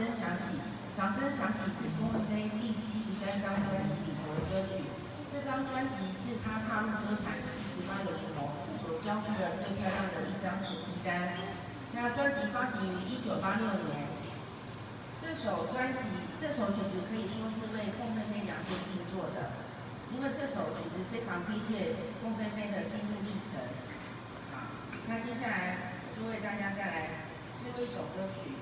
聲響起》。掌聲響起是鳳飛飛第73張專輯裡頭的歌曲。這張專輯是她踏入歌壇18年裡頭所交出的最漂亮的一張成績單。那專輯發行於1986年。這首專輯，這首曲子可以說是為鳳飛飛量身定做的，因為這首曲子非常貼切鳳飛飛的心路歷程。好，那接下來我就為大家帶來最後一首歌曲。